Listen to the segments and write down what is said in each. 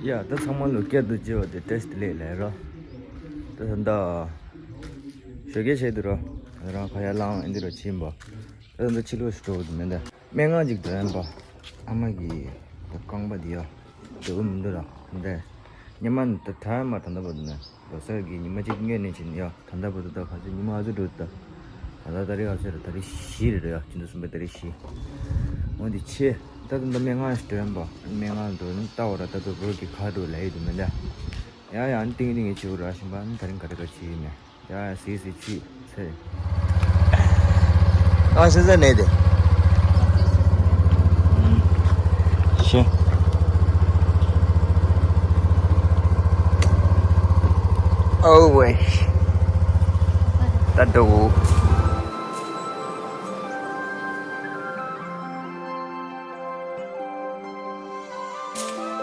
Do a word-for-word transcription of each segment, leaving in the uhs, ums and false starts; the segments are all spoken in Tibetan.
ཡ་ད་ཚང་མ་ལོ་སྐྱར་དུ་མཇལ་བ་དེ་བཀྲ་ཤིས་བདེ་ལེགས་ལབ་རོ། ད་ད་ད་ཞོགས་ཀས་བྱས་དུས་རོ། ད་རང་ཁ་ཡར་ལངས་ཨེ་འདི་རོ་ཕྱིན་པ། ད་ད་ཕྱི་ལོགས་ཤིག་འགྲོ་གི་འདུག་མེད་ད། སྨན་ཁང་ཅིག་འགྲོ་ཡིན་པ། ཨ་མ་གི་ད་རྐང་པ་འདི་ཡ། འདི་འུ་མི་འདུག་ར་འདི། ཉི་མ་འདི་དྲག་མ་ད་ལྟ་བར་དུ་ནས་ལོ་གསར་གྱི་ཉི་མ་གཅིག་སྔོན་ནས་བྱས་ནས་ཡ། ད་ལྟ་བར་དུ་ད་ག་ཚོད་ཉི་མ་ག་ཚོད་འགྲོ་ད། ད་ལྟ་ད་རེས་ག་ཚོད་རེད། ད་རེས་བཞི་རེད་ར་ཡ། ཕྱི་ཟླ་གསུམ་པའི་ད་རེས་བཞི། འོ་འདི་ཆེ། ད་ད་ད་སྨན་ཁང་ཞིག་འགྲོ་ཡིན་པ། སྨན་ཁང་འགྲོ་ནས་ལྟ་བ་ར། ད་ད་བོད་ཀྱི་ཁ་འགྲོ་ལ་ཡི་འདུག་མེད་ད། ཡ་ཡ་ཨ་ནི་ཏིང་ཏིང་ངེ་བྱེད་དགོས་ར་ཤིང་པ། ཨ་ནི་ད་རིང་ག་རེ་ག་བྱེད་ཡིན་མེད། ཡ་སི་སི་ཆི་ཚེ། ཨ་ཤེས་ས་ནས་དེ། ཤེ། ཨོ་ཝེ། ད་འགྲོ།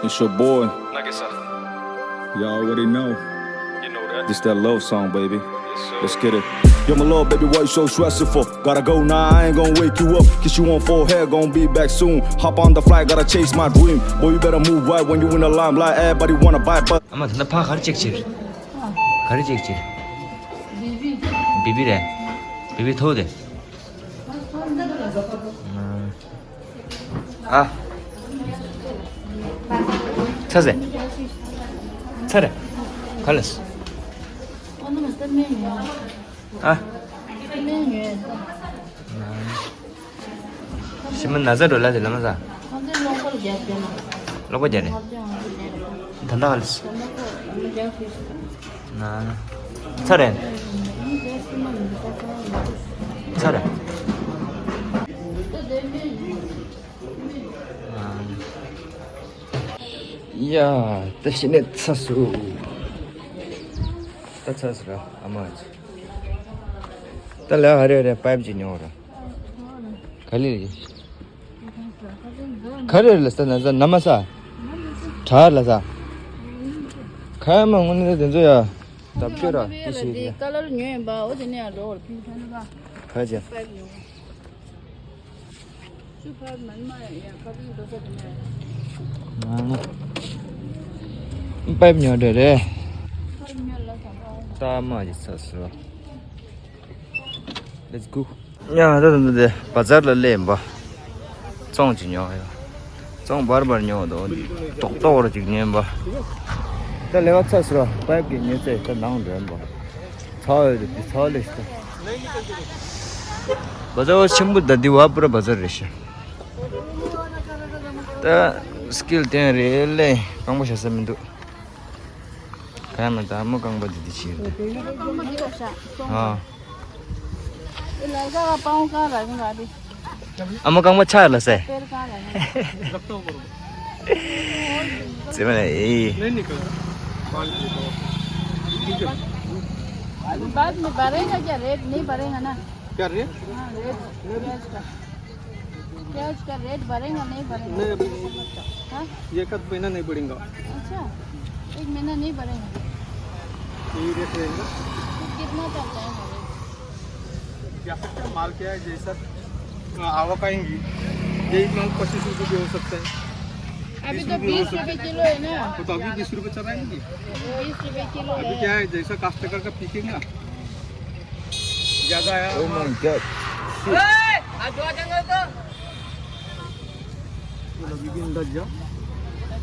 It's your boy. Nagisa. Y'all already know. You know that. This that love song, baby. Yes, sir. Let's get it. Yo, my love, baby, why you so stressful? Gotta go now, I ain't gonna wake you up. Kiss you on forehead, gonna be back soon. Hop on the flight, gotta chase my dream. Boy, you better move right when you in the limelight. Everybody wanna buy, but ཨ་མ་ད་ལྟ་ཕ་ག་རེ་ཅེག་བྱེད། ག་རེ་ཅེག་བྱེད། བི་བི་རེད། བི་བི་ཐོག་དེ། ཨ། ཚ་ཟེ། ཚ་རེ། ག་ལས། ཨ། ཞི་མ་ན་ཚ་འགྲོ་ལ་དེ་ལ་མ་ཚ། ལོག་པ་རྒྱག་རེད། ད་ལྟ་ག་ལས། ན། ཚ་རེད། ཚ་རེད། ཡ། ད་ཤི་ནས་ཚ་སུ། ད་ཚ་སུ་ར་ཨ་མ་ཅི། ད་ལ་ཧ་རེ་རེ་པའིབ་ཅི་ཉོ་ར། ག་ལེ་རེད། ག་རེ་ལ་ས་ན་ས་ན་མ་ས། གྲ་ལ་ས། ཁ་མ་ངོ་ནི་དེ་ཚོ་ཡ། ད་བཅོས་ར་དེ་ཞིག་རེད། ཀ་ལར་ཉོས་ཡིན་པ། འོ་དེ་ནས་ཡང་འགྲོ་བར་ཕིན་ཐན་པ། ཁ་ཅན། པའིབ་ཉོ། ཤུ་ཕར་མན་མ་ཡ་ཁ་ཕིན་འགྲོ་ས་དེ་ནས། ང་ང་པའིབ་ཉོ་འདྲ་རེད། ཕར་ཉོ་ལ་ས་པ། ད་མ་ཡི་ས་སུ། Let's go. ཡ་ད་ད་ད་བ་ཛར་ལ་སླེབས་ཡིན་པ། བཙོང་ཅིག་ཉོ་ཡ། བཙོང་བར་བར་ཉོ་དོ། ཏོག་ཏོག་ར་ཅིག་ཉོས་པ། ད་ལེ་བ་ཚ་སུ་ར་པའིབ་ཀྱི་ཉོས་ཚེ་ད་ནང་འགྲོ་ཡིན་པ། ཚ་བ་ཡོད་དེ་ཚ་བ་ལེ་ཤི་ད། བ་ཛར་བ་ཆེན་པོ་ད་འདི་བ་པུ་ར་བ་ཛར་རེད་ཤི། ད་སྐིལ་བསྟན་རེད་ལེ། རྐང་པ་བཞག་ས་མི་འདུག་ག་ཡ་མ་ད་ཨ་མ་རྐང་པ་འདི་འདི་བྱེད་རེད། རྐང་པ་འདི་ག་ཤ་སོང་། ཨ། ཨེ་ལ་ཀ་པའོ་ཀ་ར་ཀ་ར་དེ། ཨ་མ་རྐང་པ་ཆག་ལ་སེ། པེར་ཀ་ར་ཀ་ར། ཙེ་མ་ནེ་ཨེ། नहीं निकल। बाद में बढ़ेगा क्या रेट? नहीं बढ़ेगा ना? क्या रेट? हाँ, रेट प्याज का। प्याज का रेट बढ़ेगा, नहीं बढ़ेगा? नहीं, अभी नहीं बढ़ता। हाँ? ये एक आध महीना नहीं बढ़ेगा। अच्छा, एक महीना नहीं बढ़ेगा। यही रेट रहेगा। तो कितना चलता है रेट? क्या सकता है, माल क्या है, जैसा, हाँ, आवक आएंगी, यही माल पच्चीस रुपये भी हो सकता है। अभी तो बीस रुपये किलो है ना। वो तो अभी बीस रुपये चल रहा है ना जी। बीस रुपये किलो है। अभी क्या है, जैसा काश्तकार का पिकेगा, ज्यादा आया। Oh my God. ये लो, विभिन्न दर्जा।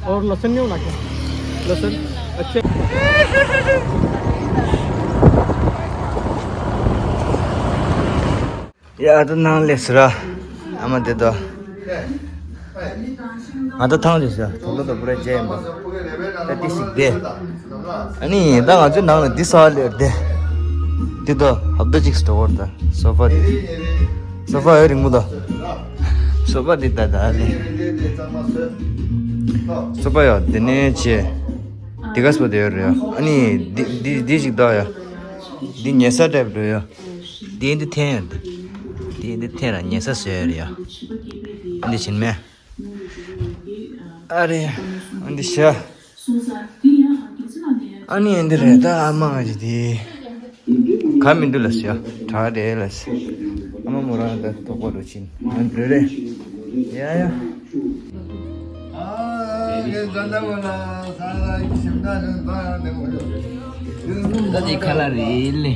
और लहसुन नहीं होना क्या? लहसुन। अच्छा। ཡ་ད་ནང་ལས་སུ་ར། ཨ་མ་དེ་དོ། ང་ད་ཐང་དེ་ཟེར་ཐོག་ཐོག་ཏུ་པུ་ར་ཇེ་ཡིན་པ། ད་དེ་ཞིག་དེ། ཨ་ནི་ད་ང་ཚོའི་ནང་ལ་འདི་ས་ལེར་དེ། འདི་ད་ཧབ་ད་ཅིག་སྟོར་བར་ད་སོ་ཕ་དེ། སོ་ཕ་ཡོད་རིང་མོ་ད། སོ་ཕ་འདི་ད་ད་ལེ། སོ་ཕ་ཡོད་དེ་ནས་ཆེ། དེ་ག་སོ་དེ་ཡོད་རེད་ཡ། ཨ་ནི་འདི་འདི་འདི་ཞིག་ད་ཡ། འདི་ཉལ་ས་ཊའིབ་རེད་ཡ། འདི་འདི་འཐེན་ཡ། འདི་འདི་འཐེན་ར་ཉལ་ས་བཟོས་ཡ་རེད་ཡ། འདི་བྱིན་མེད། ཨ་རེ། འདི་ཤ། ཨ་ནི་འདི་རེད་ད་ཨ་མ་ང་ཅི་དེ། ག་མི་འདུག་ལ་ཤ། གྲ་རེད་ལ་ཤ། ཨ་མ་མོ་རང་ད་དོག་པ་རུ་ཕྱིན། ང་འདི་རེད། ཡ་ཡ། ད་དེ་ཁ་ལག་རེད་ལེ།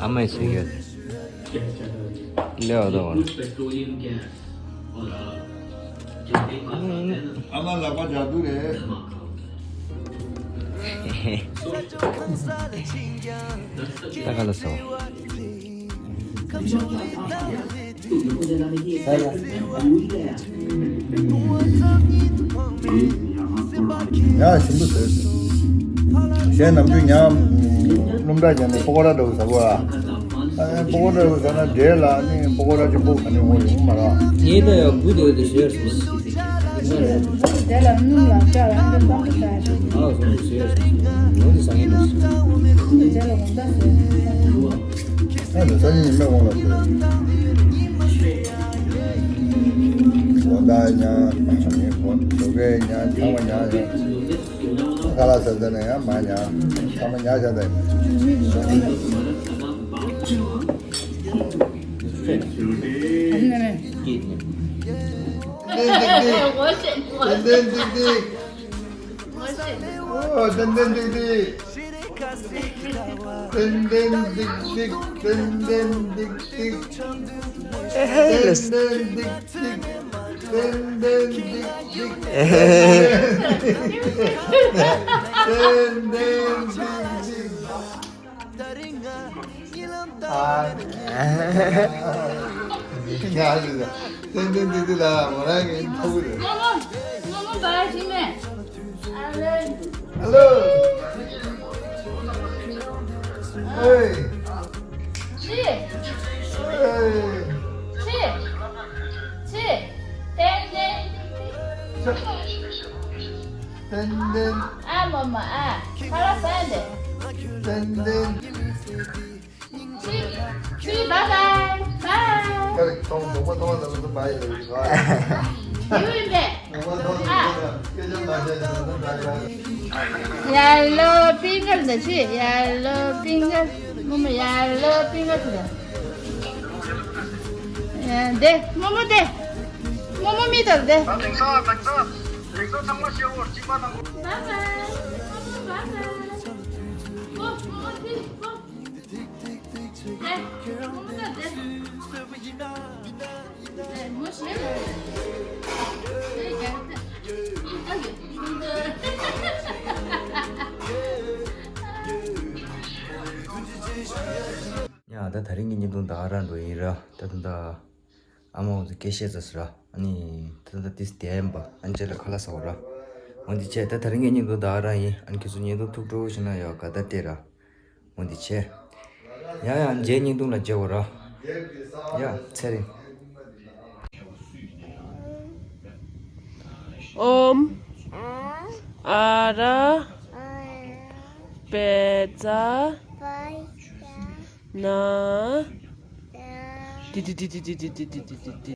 ཨ་མས་བྱེད་ཡོད། ལེའོ་ད་བ། ཨ་མ་ལག་པ་ཇ་དུ་རེད། ད་ག་ལ་སོ། ཡ་ཞིམ་པོ་ཟེར། གཞན་ནམ་རྒྱུན་ཉ་སྣུམ་དྲག་བརྒྱབ་ནས་པ་ཀོ་ར་འདྲ་བོ་ཟ་གོ་ཨ། པ་ཀོ་ར་འདྲ་བོ་ཟ་ན་འབྲས་ལ་ནི་པ་ཀོ་ར་གཅིག་པོ་ག་ནས་འོང་རེད་མ་ར། ངས་ད་ཡ་བུ་དེ་དེ་ཞེས་སོང་། དེ་ལ་སྣུམ་ལ་སྐྲ་ལ་ཨ་འདྲ་འདྲ་བོ་ཟ་ཡ་ཞིག་ཨ་སོང་ཞེས་སོང་། ཡོང་དེ་ཟ་ངེས་མ་སོང་། ཁོང་དེ་ལ་འོང་ད་ཟེར། ཨ་ནི་སང་ཉིན་ཉི་མའི་དགོང་ལ་ཟེར། དགོང་དག་ཉལ། ཉལ་དགོང་དག་ཉལ། ཚང་མ་ཉལ་ཡོང་། ཁ་ལག་ཟ་ཟ་ནས་ཡང་མ་ཉལ། ཚང་མ་ཉལ་བཞག་ད་ཡིན། ཏན་ཏན་ཏིག་ཏིག་ཏན་ཏན་ཏིག་ཏིག་ཨོ་ཏན་ཏན་ཏིག་ཏིག་ཏན་ཏན་ཏིག་ཏིག་ཏན་ཏན་ཏིག་ཏིག་ཨེ་ཧེ་ལེས། ཏན་ཏན་ཏིག་ཏིག་ཏན་ཏན་ཏིག་ཏིག་ཨེ་ཧེ། ཏན་ཏན་ཏིག་ཏིག་ཨ། ཡ་ཡ། ཏན་ཏན་ཏིག་ཏིག་ལ་མོ་རང་གི་ཐུག་རེད། ངོ་མོ་ངོ་མོ་བ་ཞིག་ནས། ཨ་ལེ། ཧེ་ལོ། ཨེ། ཆི། ཨེ། ཆི། ཆི། ཏན་ཏན་ཏིག་ཏིག་ཏན་ཏན། ཨ་མ་མ་ཨ། ཁ་ལག་ཟ་འདི། ཏན་ཏན། ཆི། ཆི། བཱའི་བཱའི། བཱའི། ཁ་ལག་ཐོང་དོག་པ་ཐོང་བ་ལ་ལ་བཱའི་ལ་ཡོད་པས། ཡ་ལོ་པིང་ཀར་འདི་ཆི། ཡ་ལོ་པིང་ཀར། མོ་མོ་ཡ་ལོ་པིང་ཀར་ཆི་རེད། ཡ་འདི་མོ་མོ་འདི། མོ་མོ་མི་དར་འདི། ད་དེང་སང་དེང་སང་དེང་སང་ཚང་མ་ཤེས་འོར་གཅིག་པ་དང་པོ། བཱའི་བཱའི། མོ་མོ་བཱའི་བཱའི། གོ་མོ་མོ་ཐི་གོ། འདི་མོ་མོ་འདི། ཡ་ད་དེ་རིང་གི་བརྙན་ཐུང་ད་ག་རང་འགྲོ་ཡིན་ར། ད་ད་ད་ཨ་མ་འོ་ཚོ་སྐད་བཤད་ཚར་སོང་ར། ཨ་ནི་ད་ད་ཏིས་དེ་ཡིན་པ་ཨ་ནི་རྗེས་ལ་ཁ་ལག་ཟ་བ་ར། འོ་འདི་བྱས་ད་དེ་རིང་གི་བརྙན་ཐུང་ད་ག་རང་ཡིན། ཨ་ནི་ཁྱེད་ཚོ་བརྙན་ཐུང་ཐུགས་སྤྲོ་བོ་ཞིག་གནང་ཡ་ག་ད་སྤྲད་ར། འོ་འདི་བྱས། ཡ་ཡ་རྗེས་བརྙན་ཐུང་ལ་མཇལ་བ་ར། ཡ་ཚེ་རིང་། ཨོམ། ཨ་ར། པེ་ཙ། ན། ཏི་ཏི་ཏི་ཏི།